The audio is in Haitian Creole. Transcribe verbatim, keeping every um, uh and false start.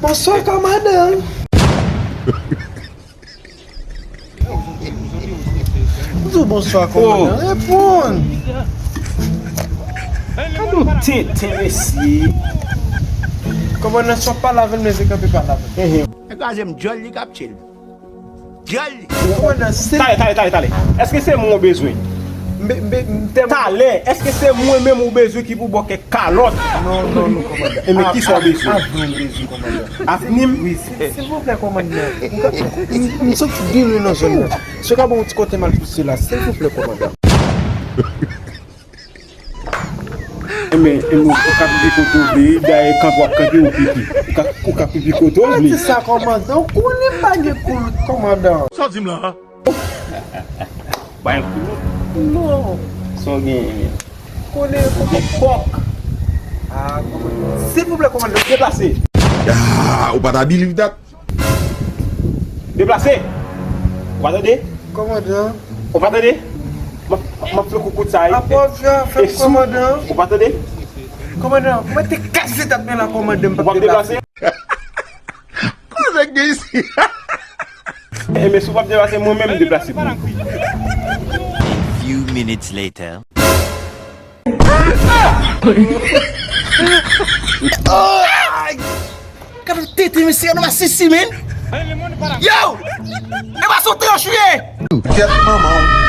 Bonswa, kòmandan. M di w bonswa, kòmandan. Reponn. Gade yon tenten, mesye. Kòmandan, si w ap pale avè l, men se kanpe pale avè l. Nèg la jwenn djòl li k ap tchil. Djòl li. Kòmandan, se... Talè, talè, talè, talè. Èske se mwen ou bezwen? Talè, èske se mwen menm ou bezwen ki pou ba w kèk kalòt? Non, non, non, kòmandan. E men kisa w bezwen? Avan m bezwen, kòmandan. Avni m? Wi, silvouplè, kòmandan. M, m, m soti byen lwen nan zòn nan. Si w ka ban m yon ti kote m al pouse la, silvouplè, kòmandan. Enben, enben, ou ka pipi kote w vle, dayè kanpe w ap kanpe ou pipi. Ou ka, ou ka pipi kote w vle. Di sa, kòmandan, ou konnen m pa gen koulout, kòmandan. Sa w di m la? Bay koulout? Non. Sa w genyen menm? Konnen kòk. Ah, kòmandan. Silvouplè, kòmandan. Deplase. Ah, ou pa ta believe that? Deplase! Ou pa tande? Kòmandan. Ou pa tande? M ap, m ap fè kout sa. Apòv yo fè kòmandan. Ou pa tande? Kòmandan, mwen te kase tèt mwen la, kòmandan, m p ap deplase. Ou p ap deplase? Koze gen isi? Enben, si w p ap deplase, mwen menm m deplase pou ou. A few minutes later. Gade tete mesye, nou masisi, men. Yo! E pa sou tranch ou ye! Kèt manman w.